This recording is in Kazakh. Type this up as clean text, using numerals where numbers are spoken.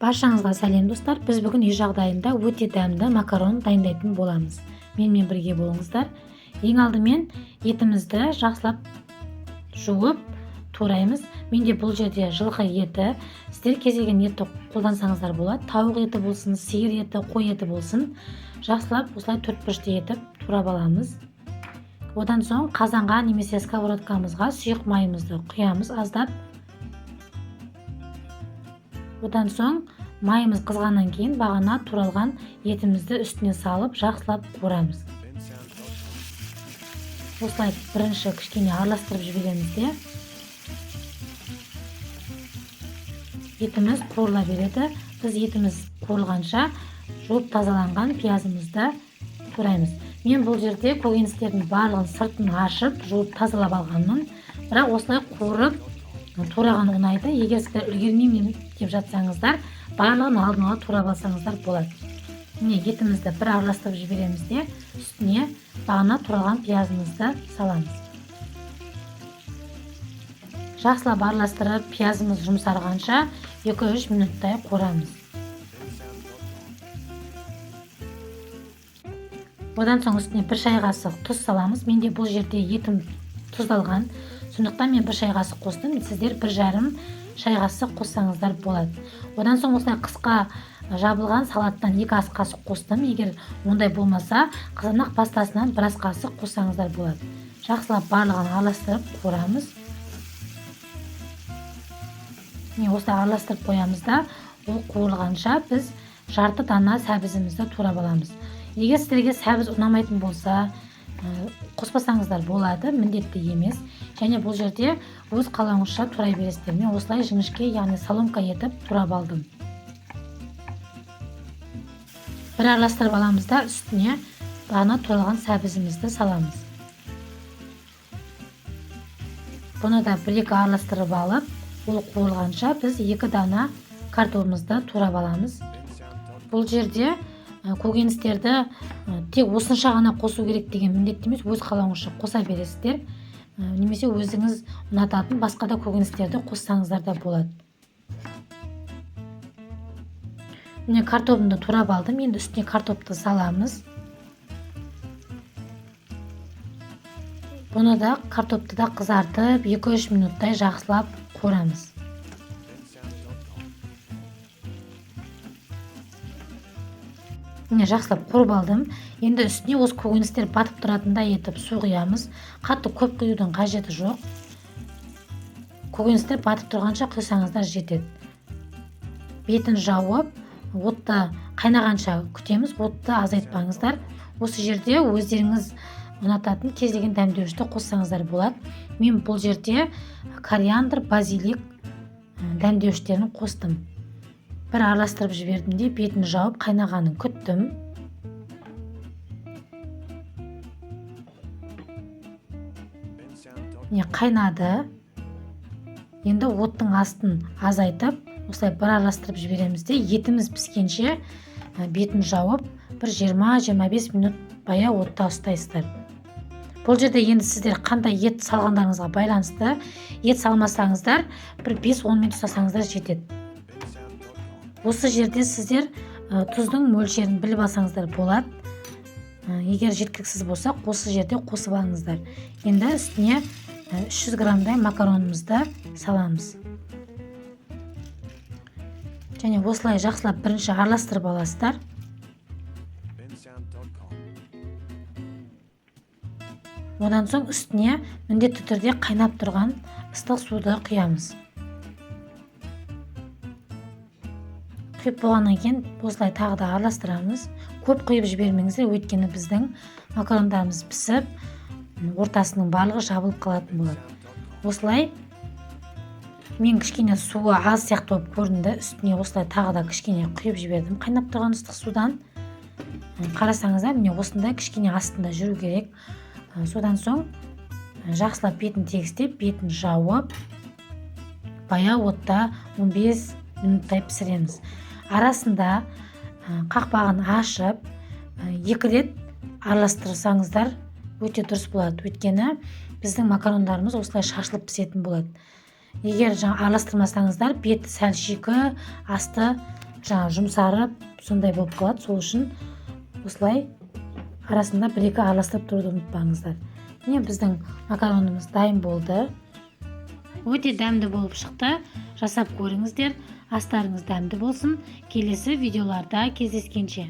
Баршаңызға сәлем, достар! Біз бүгін үй жағдайында өте дәмді макарон дайындайтын боламыз. Менімен бірге болыңыздар. Ең алдымен етімізді жақсылап жуып тураймыз. Менде бұл жерде жылқы еті. Сіздер кез келген етті қолдансаңыздар болады. Тауық еті болсын, сиыр еті, қой еті болсын. Жақсылап осылай төрт бұрышты етіп турап аламыз. Одан соң қазанға немесе сковородкамызға сұйық майымызды құямыз аздап. Одан соң майымыз қызғаннан кейін бағана туралған етімізді үстіне салып жақсылап қуырамыз. Осылай бірінші кішкене араластырып жібереміз де, етіміз қуырыла береді. Біз етіміз қуырылғанша жуып тазаланған пиязымызды тураймыз. Мен бұл жерде көкөністердің барлығын сыртын ашып, жуып тазалап алғанмын. Бірақ осылай қуырып тураған ұнайды. Егер сіздер үлгермеймін деп жатсаңыздар, барлығын алдын ала турап алсаңыздар болады. Міне, етімізді бір араластырып жібереміз де, үстіне бағана туралған пиязымызды саламыз. Жақсылап араластырып, пиязымыз жұмсарғанша 2-3 минуттай қуырамыз. Одан соң үстіне 1 шай қасық тұз саламыз. Менде бұл жерде етім тұздалған, сондықтан мен 1 шай қасық қостым. Сіздер 1,5 шай қасық қоссаңыздар болады. Одан соң осылай қысқа жабылған салаттан 2 ас қасық қостым. Егер ондай болмаса, қызанақ пастасынан 1 ас қасық қоссаңыздар болады. Жақсылап барлығын араластырып қуырамыз. Міне, осылай араластырып қоямыз да, ол қуырылғанша біз жарты дана сәбізімізді турап аламыз. Егер сіздерге сәбіз ұнамайтын болса, қоспасаңыздар болады, міндетті емес. Және бұл жерде өз қалауыңызша турай бересіздер. Мен осылай жіңішке, яғни соломка етіп турап алдым. Бір араластырып аламыз да, үстіне бағана туралған сәбізімізді саламыз. Бұны да бір-екі араластырып алып, ол қуырылғанша біз 2 дана картопымызды турап аламыз. Бұл жерде көкөністерді тек осынша ғана қосу керек деген міндетті емес, өз қалауыңызша қоса бересіздер. Немесе өзіңіз ұнататын басқа да көкөністерді қоссаңыздар да болады. Міне, картопымды турап алдым. Енді үстіне картопты саламыз. Бұны да, картопты да қызартып, 2-3 минуттай жақсылап қуырамыз. Міне, жақсылап қуырып алдым. Енді үстіне осы көкөністер батып тұратындай етіп су құямыз. Қатты көп құюдың қажеті жоқ. Көкөністер батып тұрғанша құйсаңыздар жетеді. Бетін жауып, отты қайнағанша күтеміз. Отты азайтпаңыздар. Осы жерде өздеріңіз ұнататын кез келген дәмдеуішті қоссаңыздар болады. Мен бұл жерде кориандр, базилик дәмдеуіштерін қостым. Бір араластырып жібердім де, бетін жауып қайнағанын күттім. Міне, қайнады. Енді оттың астын азайтып, осылай бір араластырып жібереміз де, етіміз піскенше бетін жауып, бір 20-25 минут баяу отта ұстайсыздар. Бұл жерде енді сіздер қандай ет салғандарыңызға байланысты, ет салмасаңыздар бір 5-10 минут ұстасаңыздар жетеді. Осы жерде сіздер тұздың мөлшерін біліп алсаңыздар болады. Егер жеткіліксіз болса, осы жерде қосып алыңыздар. Енді үстіне 300 граммдай макаронымызды саламыз. Және осылай жақсылап бірінші араластырып аласыздар. Одан соң үстіне міндетті түрде қайнап тұрған ыстық суды құямыз. Құйып болғаннан кейін осылай тағы да араластырамыз. Көп құйып жібермеңіздер, өйткені біздің макарондарымыз пісіп, ортасының барлығы жабылып қалатын болады. Осылай мен кішкене суы аз сияқты болып көрінді. Үстіне осылай тағы да кішкене құйып жібердім қайнап тұрған ыстық судан. Қарасаңыздар, міне осындай кішкене астында жүру керек. Содан соң жақсылап бетін тегістеп, бетін жауып, баяу отта 15 минуттай пісіреміз. Арасында қақпағын ашып, 2 рет араластырсаңыздар өте дұрыс болады. Өйткені біздің макарондарымыз осылай шашылып пісетін болады. Егер жаңа араластырмасаңыздар, беті сәл шикі, асты Жаңа жұмсарып, сондай болып қалады. Сол үшін осылай арасында бір екі араластырып тұруды ұмытпаңыздар. Міне, біздің макаронымыз дайын болды. Өте дәмді болып шықты. Жасап көріңіздер. Астарыңыз дәмді болсын. Келесі видеоларда кездескенше!